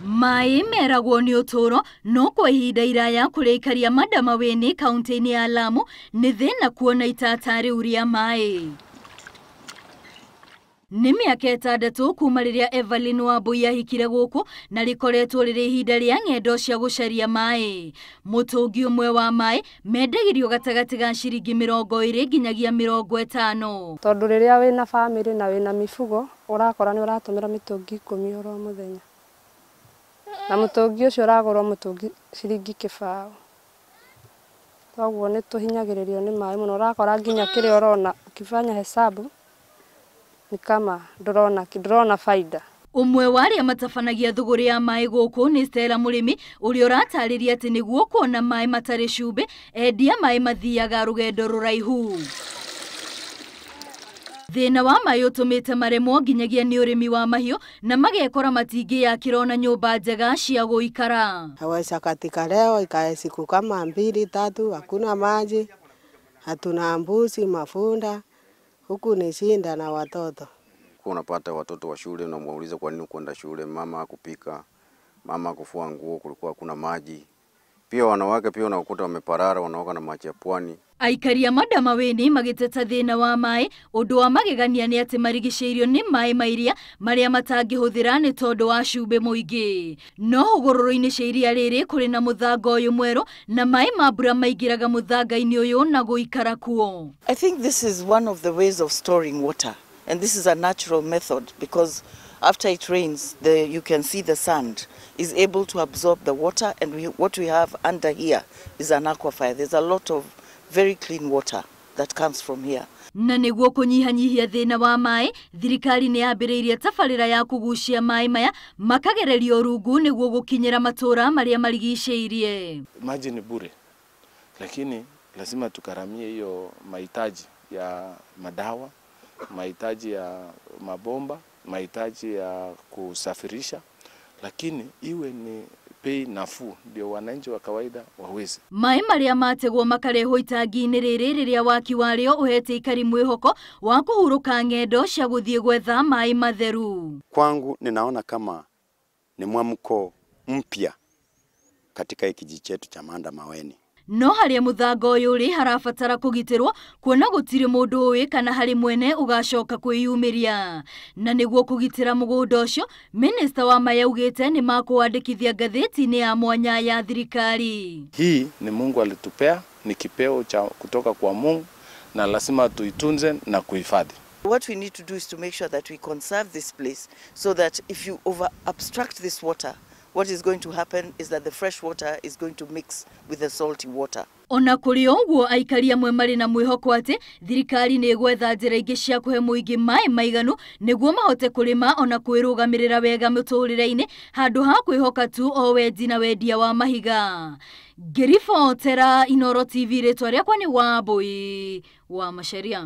Maĩ meragwo nĩ ũtũũro no kwa ihinda iraya kũrĩa aikari a Mandamaweni kaunti-inĩ ya Lamu nĩ thĩna kuona itata rĩu rĩa maĩ. Nĩ mĩaka 6 kuma rĩrĩa Evelyn Wambui ahikire gũkũ na rĩkoretwo rĩrĩ ihinda rĩa ng'endo cia gũcaria maĩ. Mũtũngi ũmwe wa maĩ mendagĩrio gatagatĩ ga ciringi 20 nginyagia 50. Tondũ rĩrĩa wĩna bamĩrĩ na wĩna mifugo ũrakora nĩ ũratũmĩra mĩtũngi 10 oro mũthenya. Na mũtũngi ũcio ũragũrwo mũtũngi ciringi 0. Koguo nĩ tũhinyagĩrĩrio nĩ maĩ mũno, ũrakora nginya kĩrĩa ũrona ukifanya hesabu ni kama ndũrona faida. Ũmwe wa arĩa matabanagia thũgũrĩ ya maĩ gũkũ nĩ Stella Mũrĩmi ũrĩa ũratarĩria atĩ nĩguo kuona maĩ matarĩ cumbĩ endia maĩ mathiaga rũgendo rũraihu. Thĩna wa maĩ ũtũmĩte maremwo nginyagia nĩ ũrĩmi wa mahiũ na magekora matingĩyakĩra ona nyũmba njega cia gũikara. Haweza katika leo ikae siku kama 2 3 hakuna maji, hatuna mbuzi mafunda, huku ni shinda na watoto. Kwa unapata watoto wa shule unamuuliza kwa nini kwenda shule, mama kupika, mama kufua nguo, kulikuwa kuna maji. Pia wanawake pia unakuta wameparara wanaoga na maji ya pwani. Aikari a Mandamaweni magĩteta thĩna wa maĩ ũndũ wa magegania nĩ atĩ marigicĩirio nĩ maĩ ma iria marĩa matangĩhũthĩra nĩ tondũ wa cumbĩ mũingĩ. No hũgũrũrũ-inĩ cia iria rĩrĩ kũrĩ na mũthanga ũyũ mwerũ na maĩ ma mbura maingĩraga mũthanga-inĩ ũyũ na gũikara kuo. I think this is one of the ways of storing water, and this is a natural method because after it rains, you can see the sand is able to absorb the water, and what we have under here is an aquifer. There's a lot of very clean water that comes from here. Na nĩguo kũnyihanyihia thĩna wa maĩ, thirikari nĩ yambĩrĩirie tabarĩra ya kũgucia maĩ maya makagererio rungu nĩguo gũkinyĩra matũũra marĩa marigicĩirie. Maji ni bure, lakini lazima tukaramie hiyo mahitaji ya madawa, mahitaji ya mabomba, mahitaji ya kusafirisha, lakini iwe ni bei nafuu ndio wananchi wa kawaida waweze. Maĩ marĩa mategwo makarehwo itangi-inĩ rĩrĩ rĩrĩa waki warĩo ũhete aikari mwĩhoko wa kũhurũka ng'endo cia gũthiĩ gwetha maĩ matheru. Kwangu ninaona kama ni mwamko mpya katika kijiji chetu cha Mandamaweni. No harĩa mũthanga ũyũ ũrĩ harabatara kũgitĩrwo kuona gũtirĩ mũndũ ũĩ kana harĩ mwene ũgacoka kwĩyumĩria. Na nĩguo kũgitĩra mũgũnda ũcio, minista wa maĩ augĩte nĩ makũwandĩkithia ngathĩti-inĩ ya mwanya ya thirikari. Hii ni Mungu alitupea, ni kipeo cha kutoka kwa Mungu na lazima tuitunze na kuhifadhi. What we need to do is to make sure that we conserve this place so that if you over abstract this water, what is going to happen is that the fresh water is going to mix with the salty water. Ona kũrĩ ũguo aikari amwe marĩ na mwĩhoko atĩ thirikari nĩ ĩgwetha njĩra ingĩ cia kũhe mũingĩ maĩ maiganu nĩguo mahote kũrĩma ona kwĩrũgamĩrĩra wega mũtũũrĩre-inĩ handũ ha kwĩhoka tu o wendi na wendia wa mahiga. Ngĩribotera Inooro TV, rĩtwa rĩakwa nĩ Wambui wa Macharia.